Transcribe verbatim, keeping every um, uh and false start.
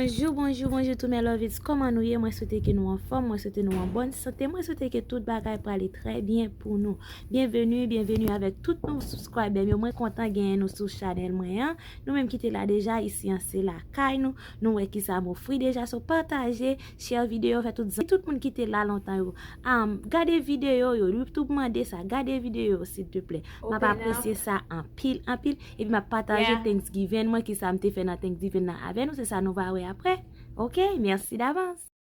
Bonjou, bonjou, bonjou tout mes lovies. Kòman nou ye? Mwen swete ke nou anfòm, mwen swete nou an bòn sante, mwen swete ke tout bagay prale trè byen pou nou. Byenveni, byenveni avèk tout nouvo subscriber m yo. Mwen kontan genyen nou sou chanèl mwen an. Nou menm ki te la deja, isi an se lakay nou. Nou wè kisa m ofri deja, so pataje, share videyo, fè tout zanmi, tout moun ki te la lontan yo. Um, gade videyo yo, YouTube mande sa, gade videyo yo silteplè. M ap apresye sa anpil, anpil. Epi m ap pataje Thanksgiving mwen, kisa m te fè nan Thanksgiving nan avè nou, se sa nou va wè apre. Ok, mèsi davans.